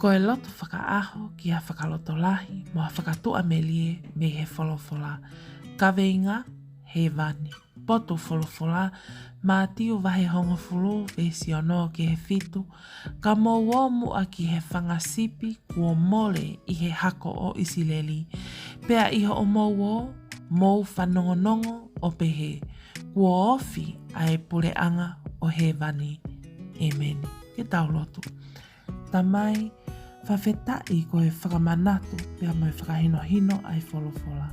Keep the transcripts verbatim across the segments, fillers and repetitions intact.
Ko e lotu fakaʻaho ki ha fakalotolahi mo ha fakatuʻamelie mei he folofola. Kaveinga: Hēvani. Potu folofola: Mātiu vahe hongofulu, veesi ono ki he fitu. Ka mou ō muʻa ki he fanga sipi kuo mole ʻi he hako ʻo ʻIsileli. Pea ʻi hoʻomou ō, mou fanongonongo ʻo pehē, kuo ofi ʻa e puleʻanga ʻo hēvani. ʻĒmeni. Ke tau lotu. Tamai, fakafetaʻi ko e fakamanatu pea mo e fakahinohino ʻa e folofola.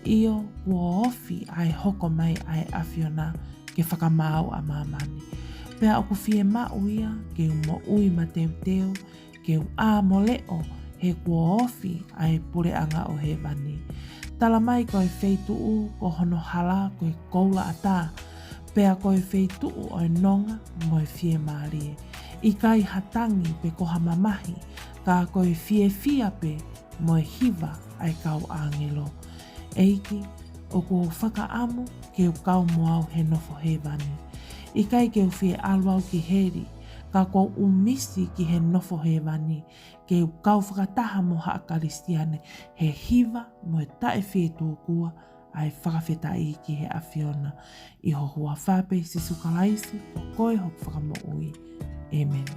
ʻIo, kuo ofi ʻa e hoko mai ʻa e ʻAfiona ke fakamaau ʻa māmani. Pea ʻoku fiemaʻu ia ke u moʻui mateuteu, ke u ʻā mo leʻo, he kuo ofi ʻa e puleʻanga ʻo hēvani. Tala mai ko e feituʻu ko hono hala ko e koula ʻatā, pea ko e feituʻu ʻo e nonga mo e fiemālie. ʻIkai ha tangi pe ko ha mamahi, ka ko e fiefia pē mo e hiva ʻa e kau ʻāngelo. ʻEiki, ʻoku ou fakaʻamu ke u kau mo au he nofo hēvani. ʻIkai ke u fie ʻalu au ki heli, ka ʻoku ou ʻumisi ki he nofo hēvani, ke u kau fakataha mo haʻa Kalisitiane he hiva mo e taʻefietuʻukua ʻa e fakafetaʻi ki he ʻAfiona. ʻI ho huafa pē, Sīsū Kalaisi, ko koe hoku Fakamoʻui. ʻĒmeni.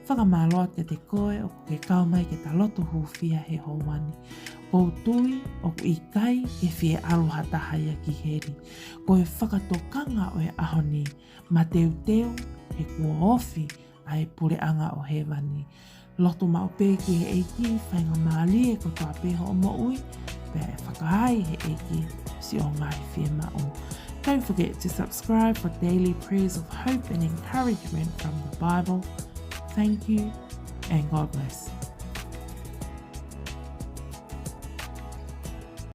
Fakamālō atu kiate koe ʻoku ke kau mai ke ta lotu hūfia he houa ni. ʻOku ou tui ʻoku ʻikai ke fie ʻalu ha taha ia ki heli. Ko e fakatokanga ʻo e ʻaho ni, mateuteu, he kuo ofi ʻa e puleʻanga ʻo hēvani. Lotu maʻu pē ki he ʻEiki, faingamālie kotoa pē hoʻo moʻui, pea ʻe fakahā ʻe he ʻEiki siʻo ngaahi fiemaʻu. Don't forget to subscribe for daily prayers of hope and encouragement from the Bible. Thank you and God bless.